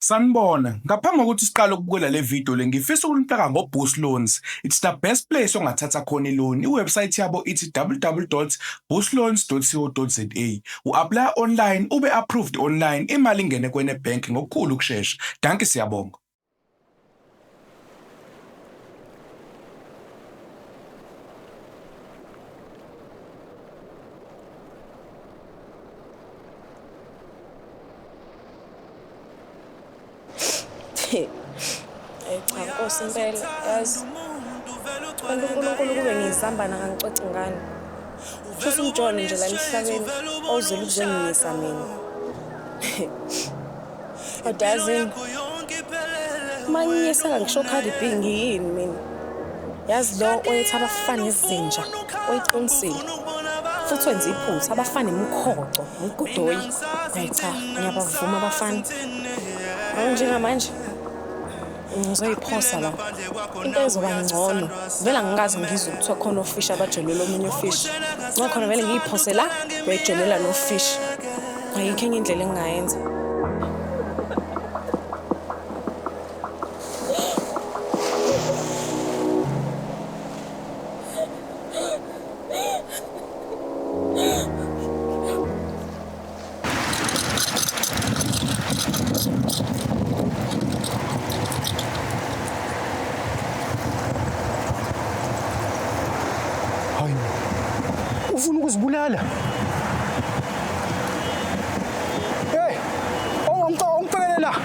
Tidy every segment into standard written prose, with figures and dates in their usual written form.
Sanibona, ngaphambi kokuthi siqale ukubukela le video le ngifisa ukunitaka ngo-Boost Loans. It's the best place ongathatha khona i-loan. I-website yabo ithi www.boostloans.co.za. U-apply online, ube approved online, imali ingene kwene bank ngokukhulu ukushesha. Dankie siyabonga. Hey cha Nkosi impela yazi. Kanti uNkulunkulu kube ngiyizambana kangicoci ngani. Futhi umjolo nje la emhlabeni owuzela ukuzonginyisa mina. Kodwa yazini uma nginyiseka ngisho Cardi B ngiyini mina. Yazi lo oyethi abafana izinja oyiqinisile. Futhi wenza iphutha abafana imikhoco, umgodoyi. Hayi cha, ngiyabavuma abafana. Hawu njengamanje ngizoyiphosa la. Into ezoba ngcono. Vele angikaze ngizwe kuthiwa khona ofish abajolela omunye ufish. Ngakhona vele ngiyiphose la, uyayijolela nofish. Ayikho enye indlela engingayenza. Hayi. Ufuna ukuzibulala? Hey, ongiphekelela la.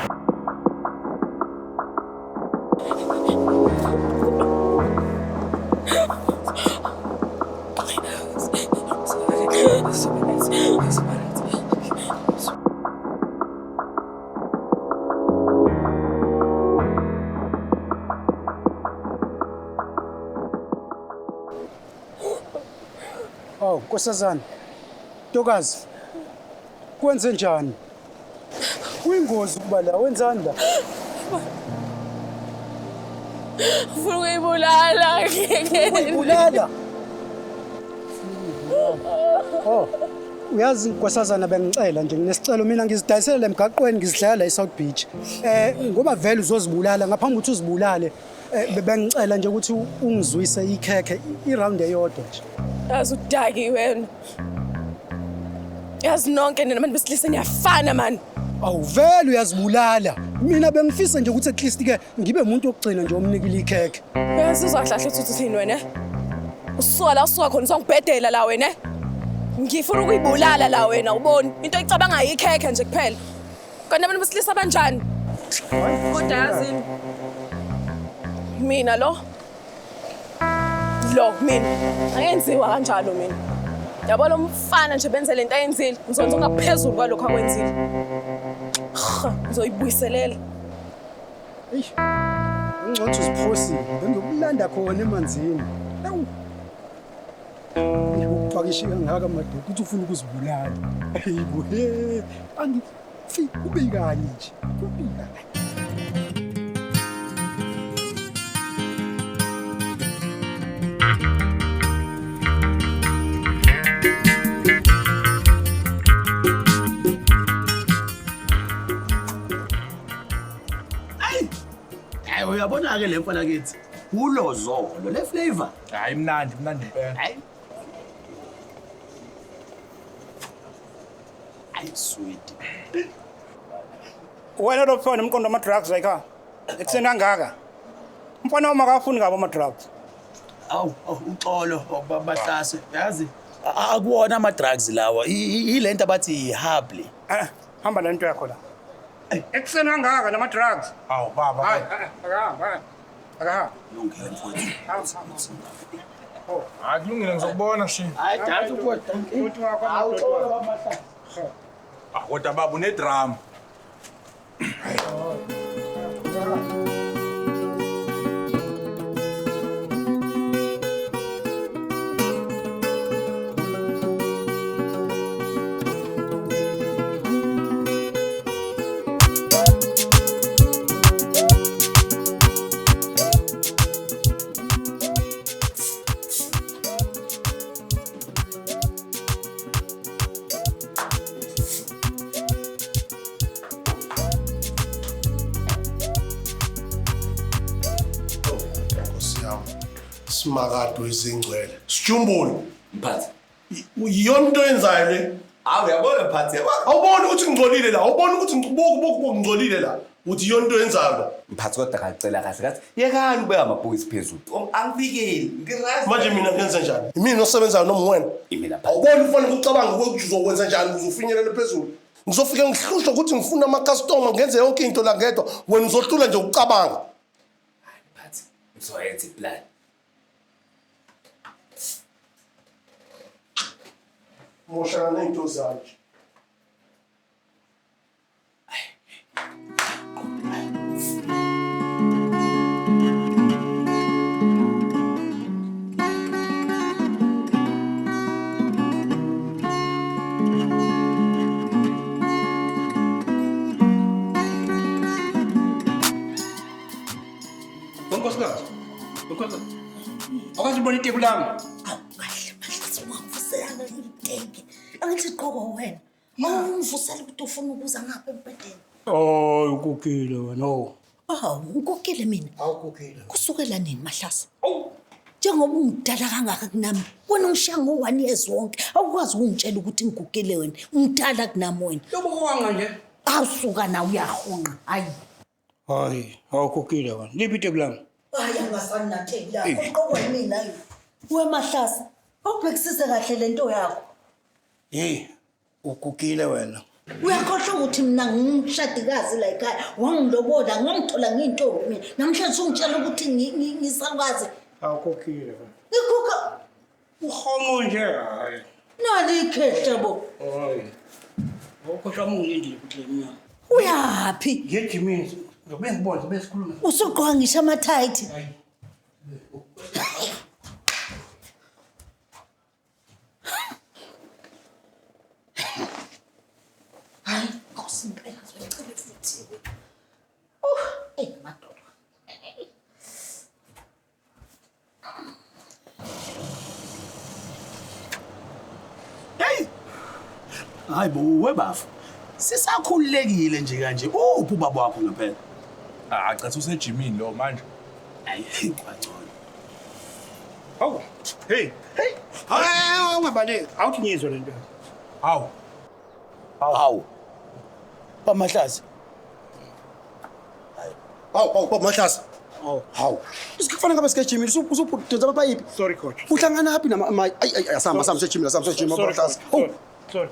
Oh, nkosazana. Ntokazi. Kwenze njani? Kuyingozi ukuba la wenzani la? Ufuna ukuyibulala. Uyibulala. Oh. Uyazi nkosazana bengicela nje nginesicelo mina ngizidayisela emgaqweni ngizidlala la eSouth Beach. Eh ngoba vele uzozibulala ngaphambi ukuthi uzibulale eh, bengicela nje ukuthi ungizwise ikhekhe iround eyodwa nje. Yazi udaki wena. Yazi nonke nina abantu besilisa niyafana mani. Awuvele uyazibulala. Mina bengifisa nje ukuthi at least ke ngibe umuntu wokugcina nje omnikile ikhekhe. Uyazizwa kahle kahle ukuthi uthini wena? Usuka la usuka khona usongibhedela la wena. Ngifuna ukuyibulala la wena uboni. Into oyicabangayo ikhekhe nje kuphela. Kanti abantu besilisa banjani? Kodwa yazini mina lo lo mina angenziwa kanjalo mina. Yabo lo mfana nje benze lento ayenzile ngizonza ngaphezulu kwalokho akwenzile. Ngizoyibuyiselela. Eish. Ngcono uziphosile. Bengiyokulanda khona emanzini. Ewu. Ukupakisha kangaka madoda uthi ufuna ukuzibulala. Hayibo he. Angifi kube kanye nje. Kube kanye. Hayi uyabona ke le mfana kithi. Ulozolo le flavor. Hayi mnandi, mnandi impela. Hayi. Hayi sweet. Wena lo mfana umqondo ama-drugs la ekhaya ekuseni kangaka umfana wami akafuni kabi ama-drugs. Awu, awu, uxolo bahlase. Yazi akuwona ama drugs lawa. Ilento abathi i-hubbly. Eh, hamba nento yakho la ekuseni kangaka nama-drugs. Awu baba. Hayi, akahambi, hayi, akahambi. Lungile mfowethu. Hamba, hamba. Hayi kulungile ngizokubona shi. Hayi danki mfowethu. Futhi wakho Awu uxolo babahlase. Ah kodwa baba unedrama. Simakade wezingcwele. Sijumbule. Mphathi. Iyona into oyenzayo le. Hawu uyabona mphathi yabo. Awuboni ukuthi ngingcolile la. Awuboni ukuthi buku buku buku ngingcolile la. Uthi iyona into oyenzayo la. Mphathi kodwa ngacela kahle kathi yekani ubeka amabhokisi phezulu. Angifikeli. Ngirazi. Manje mina ngenze njani? Imina osebenzayo noma wena? Imina mphathi. Awuboni kufanele ucabange ukuthi uzokwenza njani ukuze ufinyelele phezulu. Ngizofike ngihlushwe ukuthi ngifuna ama-customer ngenze yonke into la ngedwa. Wena uzohlula nje ukucabanga. Mphathi ngizoyenza iplan. Moshana ney'nto zami nje. Wenkosikazi. Wenkosikazi. Awukazi ubona iteku lami. Awu kahle kahle ungavuselana iteki. Angithi gqoko wena. Awungivusela ukuthi ufuna ukuza ngapha embhedeni. Oh, ukukile wena. Oh. Awu, ngikokile mina. Awukukile. Kusukela nini Mahlase? Njengoba ungidala kangaka kunami, wena ungishiya ngo-one years wonke. Awukwazi ukungitshela ukuthi ngigugile wena. Ungidala kunami wena. Lobukwanga nje. Awusuka na uyahonqa. Hayi. Hayi, awukukile wena. Liphi iteku lami? Hayi angasani natheki lakho. Uqokwa yimina yini? We Mahlase, awubhekisise kahle lento yakho. Hey, ukukile wena. Uyakhohlwa ukuthi mina ngumshadikazi la ekhaya wangilobola ngangithola ngiyintombi mina namhlanje ungitshela ukuthi ngisakwazi Awukukile wena. ngiguga Uhonqo nje hayi. nali ikhehla bo. Hayi. Awukhohlwa ungilindile futhi le mnyama. Uyaphi? Ngejimini. Ngizobe ngibona bese sikhuluma. Usugqoka ngisho amathayithi. Hayi. Hayi, Nkosi impela ngicela futhi. Ey madoda. Hey. Hayi bo webafu. Sisakhululekile nje kanje. Uphi ubaba wakho ngempela? Ah, cha usejimini lo manje. Hayi, kwangcono. Hawu. Hey, hey. Hayi, ungabaleki. Awuthi ngizwe lento. Hawu. Hawu. Bamahlazi. Hawu, hawu, Mahlase. Hawu. Hawu. Kufanele ngabe sikejimile usuphudenza amapayipi. Sorry coach. Uhlangana phi nama ay ay asihamba asihamba sejimile asihamba sejimile Sorry. Mahlase. Sorry. Sorry.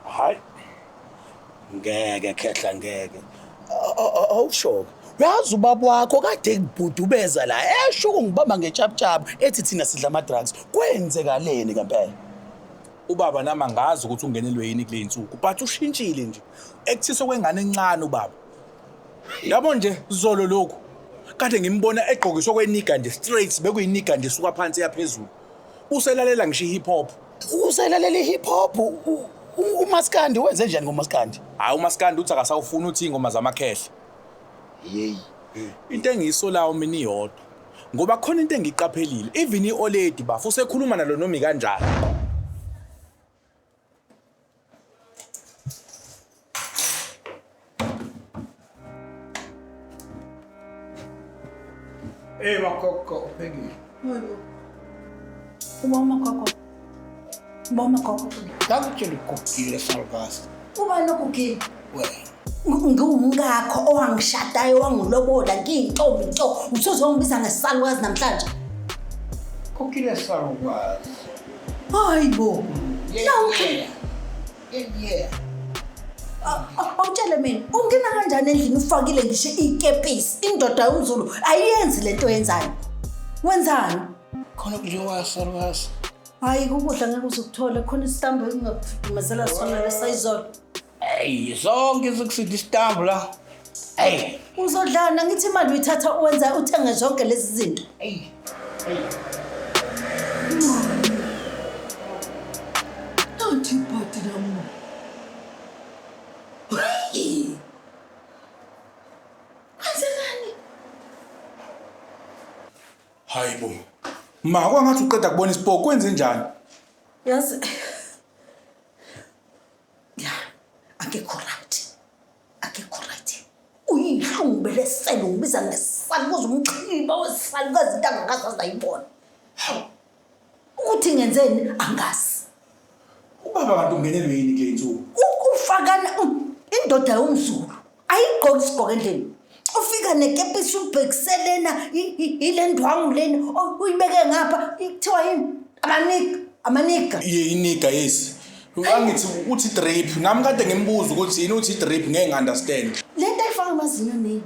Hayi. Ngeke khehla ngeke. Awushoka. Uyazi ubaba wakho kade ngibhudubeza la esho ukungibamba ngetshaputshapu ethi thina sidla ama drugs. Kwenzekaleni ngempela? Ubaba nami angazi ukuthi ungenelwe yini kule insuku, but ushintshile nje. Ekuthisa kwengane encane ubaba. Yabo nje zolo lokhu. Kade ngimbona egqokiswa kweniga nje straight bekuyiniga nje suka phansi yaphezulu. Uselalela ngisho hip hop. Uselalela hip hop uMaskandi wenze njani ngoMaskandi? Hayi uMaskandi uthi akasawufuna uthi ingoma zamakhehla. Yey. Into engiyisolayo mina iyodwa. Ngoba khona into engiqaphelile, even ioledi bafu usekhuluma nalo nomi kanjani. Hey makoko uphekile. Uba umagogo. Uba umagogo. Ngakutshela ukugugile salukazi. Uba nokugile. Wena. Ngiwumkakho owangishadayo wangilobola ngiyintombi nto. Usuzongibiza ngesalukazi namhlanje. Gugile salukazi. Hayi bo. Yeah. Yeah. Awutshele mina, ungena kanjani endlini ufakile ngisho ikepisi? Indoda yomZulu ayenzi lento oyenzayo. Wenzani? Khona kudliwa salukazi. Hayi ukudla ngeke uzukuthole khona isitambu engingakufudumezela sona lesayizolo. Hey, zonke zikusida isitambu la. Hey. Uzodlana ngithi imali uyithatha uwenza uthenge zonke lezi zinto. Hey. Hey. Don't you put it on me. Kwenzenani? Hayibo. Ma kwangathi uqeda kubona isipoko kwenze njani? Yazi. Ya, akekho right. Akekho right. Uyihlungu Ekuseni ungibiza ngesalukazi umxhiba wesalukazi into angakaze aze ayibone. Ukuthi ngenzeni angazi. Ubaba kanti ungenelwe yini kule nsuku? Ukufakana indoda yomZulu ayigqoki isigqoko endlini. Ufika nekepisi ubhekiselena ile ndwangu lena uyibeke ngapha kuthiwa yini? Amanika, amanika. Ye iniga yes. Angithi uthi drip. Nami kade ngimbuza ukuthi yini uthi drip ngeke ngi-understand. Le nto ayifaka amazinyo nini?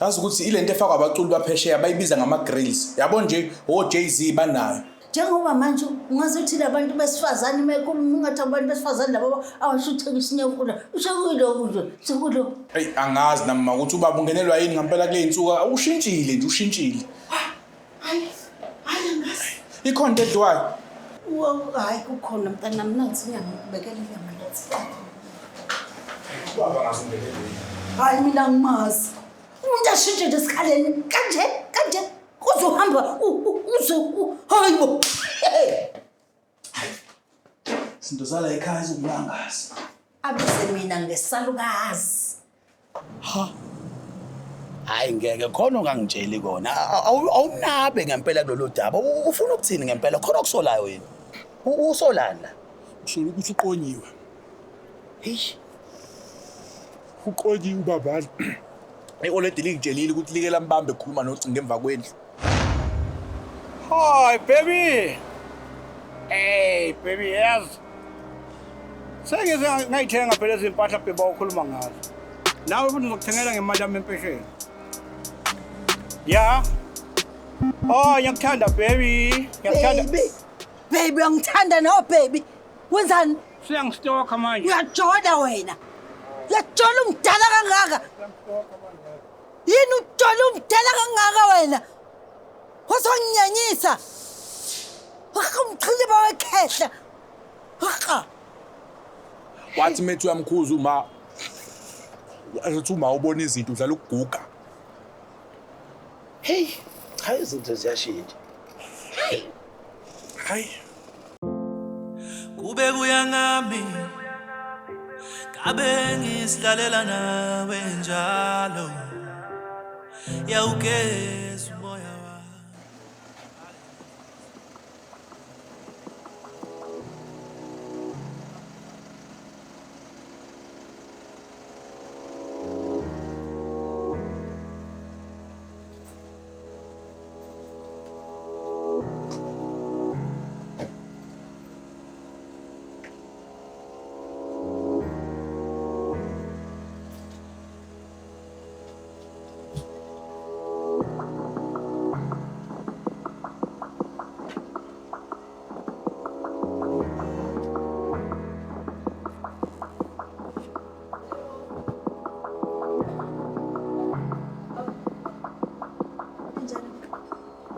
Yazi ukuthi ile nto efakwa abaculi baphesheya bayibiza ngama-grills. Yabo nje o-Jay-Z banayo. Njengoba manje ungaze uthi labantu besifazane uma ekhuluma ungathi abantu besifazane laba abashutheka isinyokula sekulokhu nje sekulokhu. Eyi angazi nami ma ukuthi ubaba ungenelwa yini ngempela kule nsuku ushintshile nje ushintshile. Hayi, hayi angazi. Ikhona into edliwayo. Hayi kukhona mntanami nansi inyama ngikubekela inyama nansi. Ubaba ngazi ungenelwe yini. Hayi mina ngimazi. Umuntu ashintshe nje esikhaleni kanje kanje uzohamba uzo hayi bo. Izinto zala ekhaya ziwumlangazi. Abize mina ngesalukazi. Hayi ngeke khona ongangitsheli kona. Awunabe ngempela kulolu daba. Ufuna ukuthini ngempela? Khona okusolayo yini? Usolani la? Usola ukuthi uqonyiwe. Eish. Uqonyiwe ubaba. I-oledi lingitshelile ukuthi like lambambe ekhuluma nocingo emva kwendlu. Hi baby. Hey baby, yes. Sengize ngayithenga phela izimpahla baby okhuluma ngazo. Nawe futhi ngizokuthengela ngemali yami empesheni. Ya. Oh, ngiyakuthanda baby. Ngiyakuthanda. Baby. Baby uyangithanda no baby. Wenzani? Siyangistoka manje. Uyajola wena. Uyajola umdala kangaka. Yini ujola umdala kangaka wena? Wazonginyanyisa. Umxhiliba wekhehla. Haqa. Wathi methu uyamkhuza uma athi uma ubona izinto udlala ukuguga. Hey, cha izinto ziyashintsha. Hayi. Kube kuya ngami kabe ngisihlalela nawe njalo yawugeza umoya wami.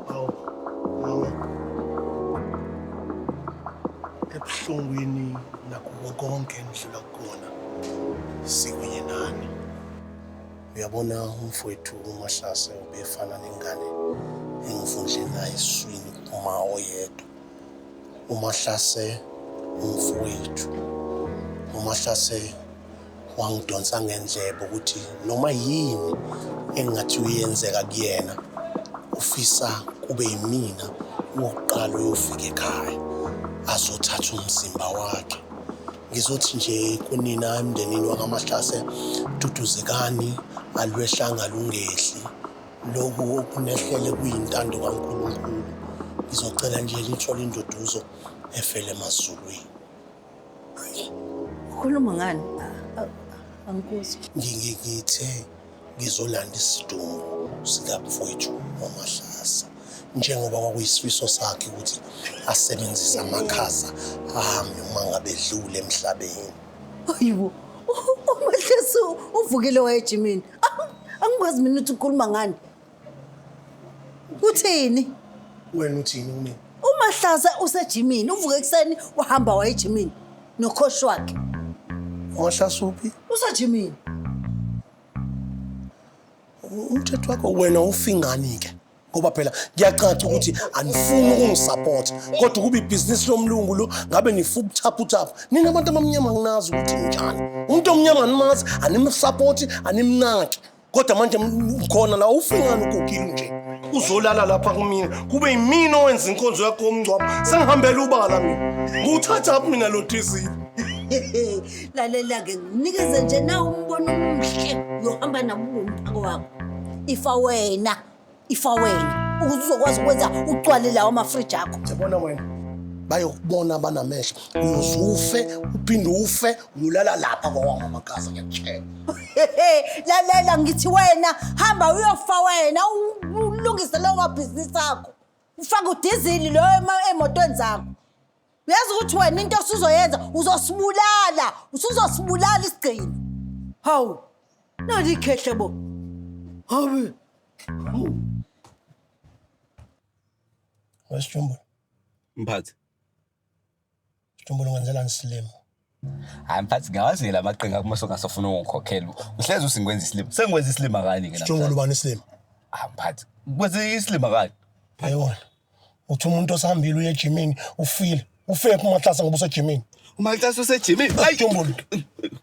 Awu, mama. Ebuhlungwini nakuko konke enidlula kukona sikunye nani. Uyabona umfowethu uMahlase ubefana nengane engivundle naye esiswini kuma oyedwa. UMahlase umfowethu. UMahlase wangidonsa ngendlebe ukuthi noma yini engathi uyenzeka kuyena ufisa kube yimina wokuqala uyofika ekhaya azothatha umzimba wakhe. Ngizothi nje kunina emndenini wakaMahlase, duduzekani, alwehlanga lungehli. Lokhu okunehlele kuyintando kaNkulunkulu. Ngizocela nje nithole induduzo efele emazulwini. Ukhuluma ngani? Angikuzwa. Ngithe ngizolanda isidumbu sikamfowethu uMahlase njengoba kwakuyisifiso sakhe ukuthi asebenzise amakhaza ami uma ngabe edlule emhlabeni. Hayibo. UMahlase uvukile waye ejimini. Angikwazi mina ukuthi ukhuluma ngani. Uthini? Wena uthini kumina? UMahlase usejimini, uvuke ekuseni wahamba waye ejimini nokhoshi wakhe. UMahlase uphi? Usejimini. Umthetho wakho wena ufingani-ke? Ngoba phela kuyacaca ukuthi anifuni ukungisapotha kodwa kuba ibhizinisi lomlungu lo ngabe nifuka uthaphuthaphu. Nina abantu abamnyama nginazi ukuthi njani. Umuntu omnyama animazi, animsapoti, animnaki. Kodwa manje khona la ufingani ugugile nje. Uzolala lapha kumina. Kube yimina owenza inkonzo yakho yomngcwabo. Sengihambela ubala mina. Ngiwuthatha mina lo dizili. Lalela-ke nginikeze nje na umbono omuhle uyohamba nabo umphako wakho. Ifa wena, ifa wena ukuze uzokwazi ukwenza ucwale lawo amafriji akho. Yabona wena. Bayokubona abanamehlo. Uyoze ufe, uphinde ufe, uyolala lapha kwawami amagaza ngiyakutshela. Lalela ngithi wena hamba uyofa wena ulungise lawo mabhizinisi akho. Ufake udizili loyo emotweni zakho. Uyazi ukuthi wena into osuzoyenza uzosibulala, usuzosibulala isigcino. Hawu, nali ikhehle bo. Habe. Wesijumbulo, Mphathi. Sijumbula ungenzelani isilimo? Hayi mphathi ngiyawazela amaqhinga kuma songasafuna ukungikhokhela. Uhlezi usingwenza isilima. Sengikwenza isilima kani ke Sijumbula ubani isilimo? Ah mphathi. Kwenza isilima kani? Ayona. Uthi umuntu osahambile uye ejimini ufile. Ufephi uMahlase ngoba usejimini? UMahlase usejimini. Sijumbula.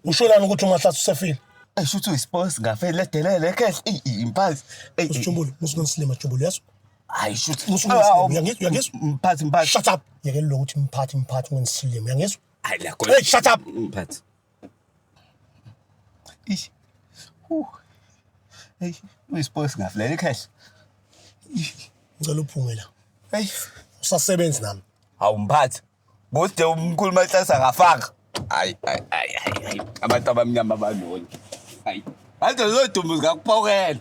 Usholani ukuthi uMahlase usefile? Eish uthi uyisports ngafele ledelele kehle. Ey mphathi. Ey Sijumbula, musuka isilima Sijumbula yazi? Hayi shuthi. Musuka isilima uyangizwa uyangizwa? Mphathi mphathi. Shut up. Yekela lokuthi mphathi mphathi ungenza isilima uyangizwa? Hayi la Hey shut up. Mphathi. Ish. Hey, uyisports ngafele kehle. Ngicela uphume la. Hey. Usasebenzi nami. Hawu mphathi. Kude umkhulu Mahlase akafaka. Hayi hayi hayi hayi. Abantu abamnyama banoni. Hayi. Manje lodumbu zikakuphokela.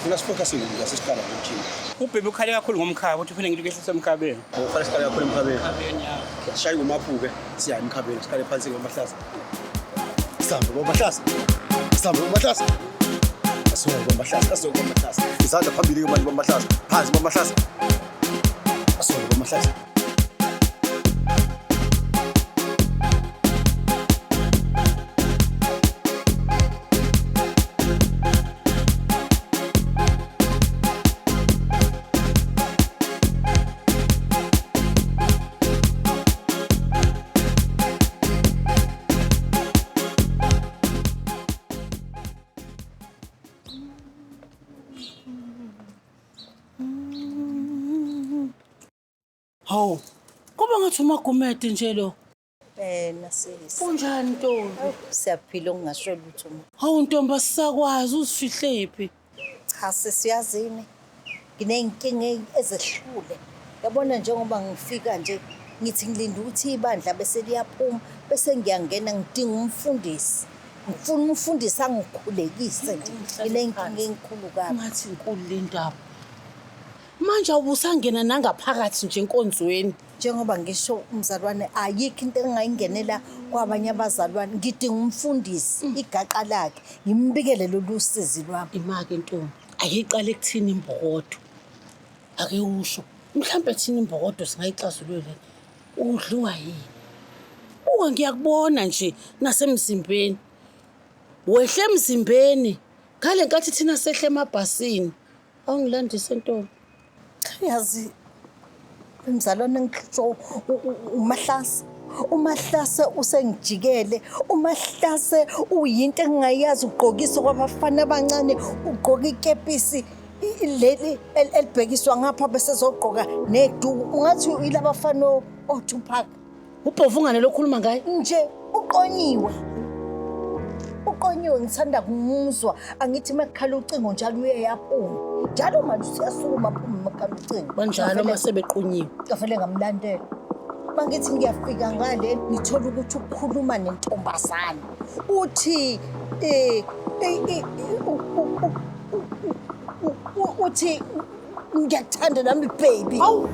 Funa sifocus ngokudla sesiqala ngokujima. Ubhebe ukhale kakhulu ngomkhaba uthi ufuna ngilokhu ehlisa emkhabeni. Ufanele siqale kakhulu emkhabeni. Emkhabeni ya. Sishaye ngomaphuke siya emkhabeni siqale phansi ngomahlasa. Sihambe ngomahlasa. Sihambe ngomahlasa. Asuke ngomahlasa, asuke ngomahlasa. Izandla phambili ke manje ngomahlasa. Phansi ngomahlasa. Asuke ngomahlasa. Hawu, kuba ngathi uMagumede nje lo. Wena sisi. Kunjani ntombi? Siyaphila okungasho lutho ma. Hawu ntombi asisakwazi uzifihlephi. Cha sisi uyazini. Nginey'nkinga ezehlule. Yabona njengoba ngifika nje ngithi ngilinda ukuthi ibandla bese liyaphuma bese ngiyangena ngidinga umfundisi. Ngifuna umfundisi angikhulekise nje. Nginey'nkinga enkulu kabi. Ngathi inkulu le ndaba. Manje awubusangena nangaphakathi nje enkonzweni. Njengoba ngisho umzalwane ayikho into engingayingenela kwabanye abazalwane. Ngidinga umfundisi igaqa lakhe ngimbikele lolu sizi lwami. Imake ntombi, ake iqale ekuthini imbokodo. Ake usho, mhlambe thina imbokodo singayixazulula. Udliwa yini? Uke ngiyakubona nje nasemzimbeni. Wehle emzimbeni. Ngale nkathi thina sehle emabhasini. Awungilandise ntombi. Yazi umzalwane ngihlutshwa uMahlase. uMahlase usengijikele. uMahlase uyinto engingayazi ugqokisa kwabafana abancane, ugqoka ikepisi leli elibhekiswa ngapha bese zogqoka neduku. Ungathi yilabafana oTupac. Ubhovungane lokhuluma ngaye? Nje uqonyiwe. Uqonyiwe ngithanda kumuzwa. Angithi makukhala ucingo njalo uye yaphuma. Njalo manje usuyasukuma aphume makukhala ucingo. Banjalo uma sebeqonyiwe. Ngavele ngamlandela. Mangithi ngiyafika ngale ngithola ukuthi ukhuluma nentombazane. Uthi uthi ngiyakuthanda nami baby. Hawu,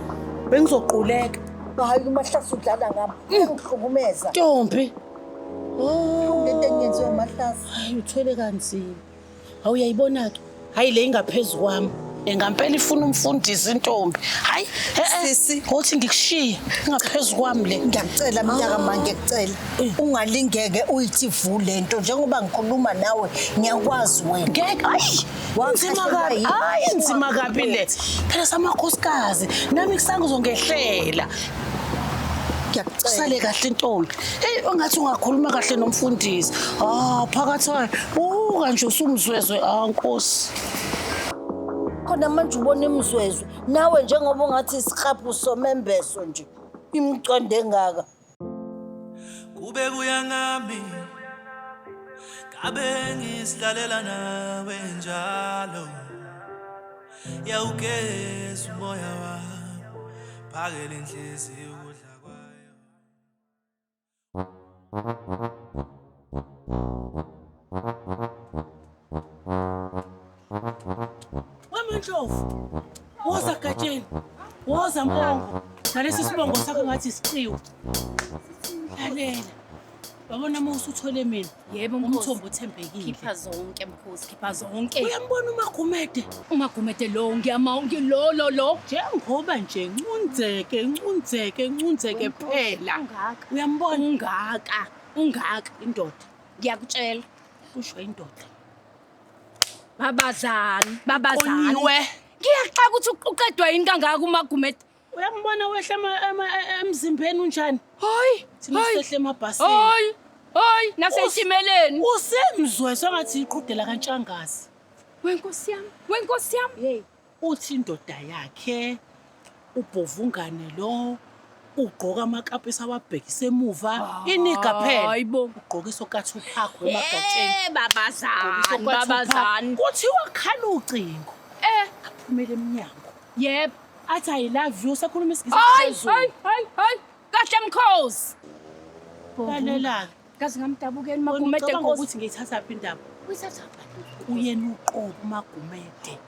bengizoquleka. Hayi uMahlase udlala ngami. Uyangihlukumeza. Ntombi. Lento engiyenziwe uMahlase. Hayi uthwele kanzima. Hawu uyayibona ke. Hayi le ingaphezu kwami. Ngampela ifuna umfundisi intombi. Hayi, Sisi. Ngothi ngikushiye ingaphezu kwami le. Ngiyakucela mntaka ma ngiyakucela. Ungalingeke uyithi vu lento njengoba ngikhuluma nawe ngiyakwazi wena. Ngeke ayi. Nzima kabi. Hayi nzima kabi le. Phela samakhosikazi nami kusanga uzongehlela. Ngiyakucela. Usale kahle intombi. Hey ungathi ungakhuluma kahle nomfundisi. Ah phakathi wayo. Uka nje usumzwezwe ah Nkosi. Khona manje ubona imizwezwe nawe njengoba ungathi isikhaphu somembeso nje imicwande engaka. Kube kuya ngami ngabe ngisilalela nawe njalo yawugeza umoya wami phakela inhliziyo ukudla kwayo. Wemandlovu, woza Gatsheni, woza Mpongo. Nalesi sibongo sakho ngathi isiqiwe. Lalela. Wabona uma usuthole mina. Yebo mkhosi. Umthombo othembekile. Khipha zonke mkhosi, khipha zonke. Uyambona uMagumede? uMagumede lo ngiyama lo lo lo. Njengoba nje ncunzeke ncunzeke ncunzeke phela. Ungaka. Uyambona? Ungaka. Ungaka. Indoda. Ngiyakutshela. Kusho indoda. Babazani, babazani. Qonyiwe. Ngiyaxaka ukuthi uqedwa yini kangaka uMagumede. Uyambona wehla emzimbeni unjani? Hayi, Thina hayi. sehle emabhasini. Hayi, hayi, naseyitimeleni. Usemzwe sengathi iqhudela kaNtshangazi. Wenkosi yami, wenkosi yami. Hey, uthi indoda yakhe ubhovungane lo ugqoka amakapisi awabhekise emuva iniga phela. Hayibo. Ugqoka isokathi uphakho emagatsheni. Eh, babazani, babazani. Kuthiwa khala ucingo. Eh, Aphumele emnyango. yebo. Athi I love you sekhuluma isiNgisi Hayi, esiphezulu. hayi, hayi, hayi. Kahle mkhosi. Lalela-ke. Kaze ngamdabukeni Wena uMagumede ucabanga nkosi. ukuthi ngiyithatha phi indaba? Uyithatha Uyena uqobo uMagumede.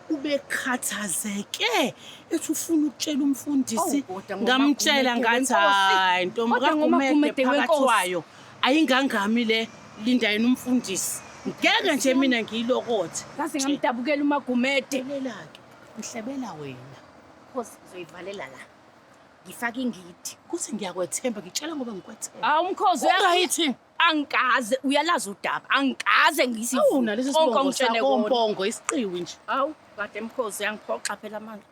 Ubekhathazeke ethi ufuna ukutshela umfundisi. Awu, kodwa Ngamtshela ngoMagumede ngathi wenkosi. hayi ntombi Kodwa kaGumede ngoMagumede phakathi wenkosi. kwayo ayingangami le linda yena umfundisi. Ngeke nje mina ngiyilokothe. Kaze ngamdabukela uMagumede. Lalela-ke, ngihlebela wena. Nkosi ngizoyivalela la. Ngifake ingidi. Kuthi ngiyakwethemba ngitshela ngoba ngikwethemba. Hawu mkhosi Ungayithi. Angikaze uyalazi udaba. Angikaze ngisivume. Awu nalesi Konke sibongo ongitshele sakho kona. Mpongo isiqiwi nje. Hawu kade mkhosi uyangiphoxa phela manje.